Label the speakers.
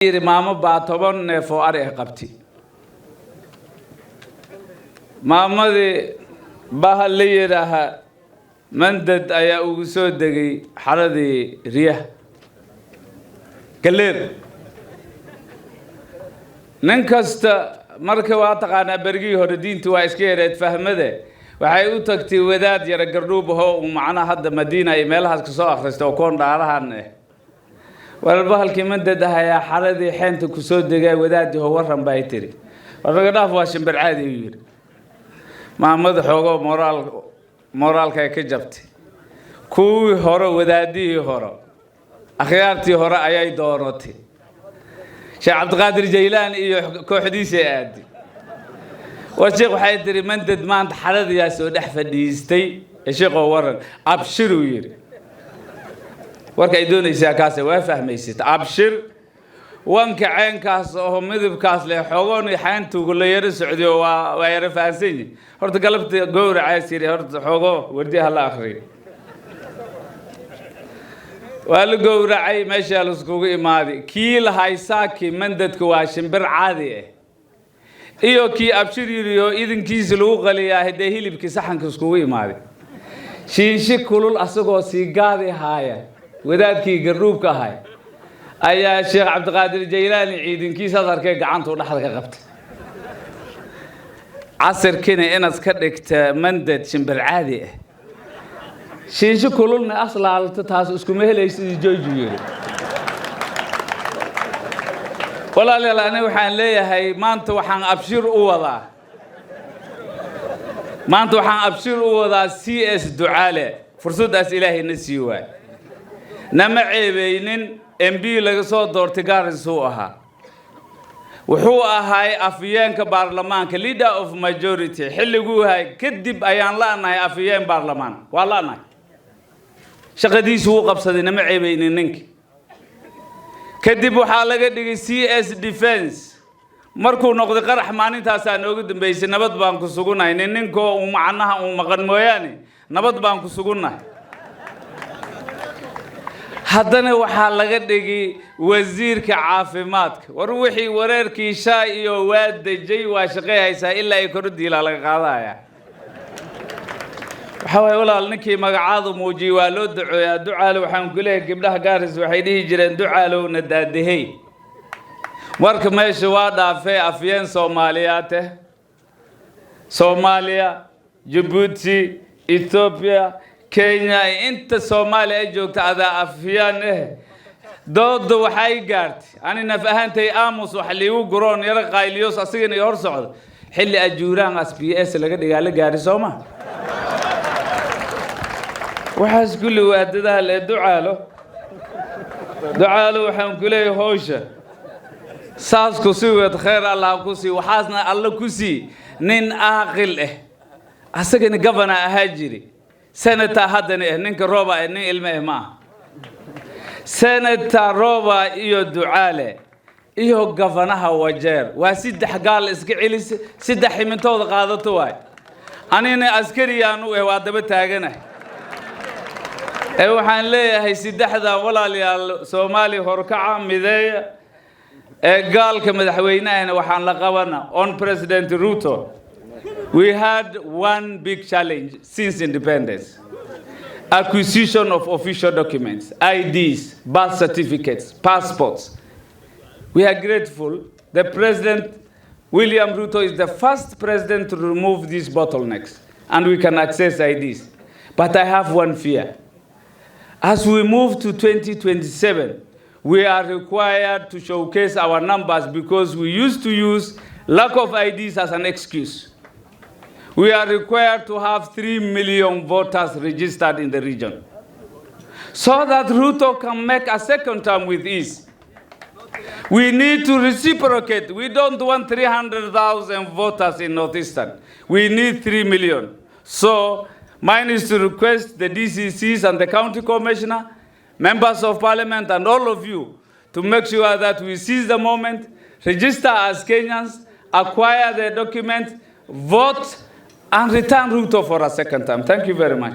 Speaker 1: Yidhi maamo baa 10 neef oo ari ah qabti. Maamadii bahal la yidhaaha mandad ayaa ugu soo degay xaradii riyaha galleer. Nin kasta marka waa taqaanaa, berigii hore diintu waa iska yareed fahmade. Waxay u tagtay wadaad yara gardhuub ahoo uu macnaha hadda Madiina iyo meelahaas ka soo akhristay oo koon dhaarahan ah. War, bahalkii mandad ah ayaa xaradii xeenta ku soo degay. Wadaadii ho warran bay tiri. "War naga dhaaf, waa shimbir caadi," uu yidhi. Maamada xoogoo moraalkay ka jabtay. Kuwii hore, wadaadihii hore, akhyaartii hore ayay doonatay. Sheekh Cabdiqaadir Jaylaan iyo kooxdiisay aadi. "War sheekh," waxay tiri, "mandad maanta xaradiyaa soo dhex fadhiistay ee sheekoo waran." "Abshir," uu yidhi. Warka ay doonaysaa kaase waa fahmaysata. "Abshir, wanka ceenkaas oo midabkaas leh xoogoon xayntugu la yaro socdiyo waa yaro fahansan yihin. Horta galabta gowracaas," yidhi, "horta xoogo wardiyaha la akhriyo." Waa la gowracay, meeshaa laiskugu imaaday. Kii lahay saaki mandadka waa shimbir caadi ah iyo kii abshir yidhi oo idinkiisa lagu qaliyaa hadee hilibkii saxanka iskugu imaaday. Shiinshi kulul asagoo sii gaadi haaya wadaadkii gardhuubka ahay ayaa Sheekh Cabdiqaadir Jaylaani ciidankiisaas arkay, gacantuu dhexda ka qabtay. Casirkiina inaad ka dhigta mandad shimbir caadi ah, shiinsho kululna aslaalto, taas iskuma helaysid, jooju yiri. Walaalayaal, aniga waxaan leeyahay maanta waxaan abshir u wadaa, maanta waxaan abshir u wadaa CS Ducaale. Fursaddaas Ilaahay na sii waay, nama ceebeynin. MP laga soo doortay Gaarisuu ahaa, wuxuu ahay afhayeenka baarlamaanka, leader of majority xilliguu ahay. Kadib ayaan la'nahay afhayeen baarlamaan, waa la'nahay. Shaqadiisu wuu qabsaday, nama ceebeynin ninki. Kadib waxaa laga dhigay CS Defense. Markuu noqday qarax maalintaasaa noogu dambeysay. Nabad baan ku sugunnahay. Nin ninkoo uu macnaha uu maqan mooyaane, nabad baan ku sugunnahay. Haddana waxaa laga dhigay wasiirka caafimaadka. War wixii wareerkii shaa iyo waa dejay, waa shaqay haysaa, ilaa ay korodiilaa laga qaadaya. Waxaa waaye walaal, ninkii magacaadu muujiyey waa loo ducooyaa. Ducaalo waxaan ku leeyahay, gabdhaha Gaaris waxay dhihi jireen, "Ducaalowna daadahey." Marka meesha waa dhaafay afyeen Soomaaliyaate, Soomaaliya, Jabuuti, Ethiopia, Kenya, inta Soomaaliya ay joogta adaa afyaan eh. Dooda waxay gaartay ani naf ahaantay aamus wax liigu guroon yaro qayliyos asigana iyo hor socda. Xilli ajuuraan as PS laga dhigaa la gaari, soo ma? Waxaas kulli waa dadaal ee Ducaalo. Ducaalo waxaan ku leeyahay, howsha saas ku sii wed, khayr Allah ku sii. Waxaasna Alla ku sii nin aaqil ah, asagana governor ahaa jiri, senator haddana ah. Ninka Rooba ah nin ilmo ah ma aha. Senator Rooba iyo Ducaale iyo governorha Wajeer waa saddex gaal iska celisa, saddex ximintooda qaadato waay. Anina askariyaan u ah, waa daba taaganahay. Ee waxaan leeyahay saddexdan, walaalayaal, Soomaaliya horkaca mideeya. Ee gaalka madaxweynahana waxaan la qabana on President Ruto. We had one big challenge since independence: acquisition of official documents, IDs, birth certificates, passports. We are grateful the President William Ruto is the first president to remove these bottlenecks and we can access IDs. But I have one fear. As we move to 2027, we are required to showcase our numbers because we used to use lack of IDs as an excuse. We are required to have 3 million voters registered in the region so that Ruto can make a second term with ease. We need to reciprocate. We don't want 300,000 voters in Northeastern. We need 3 million. So mine is to request the DCCs and the county commissioner, members of parliament, and all of you to make sure that we seize the moment, register as Kenyans, acquire the document, vote, and return Ruto for a second time. Thank you very much.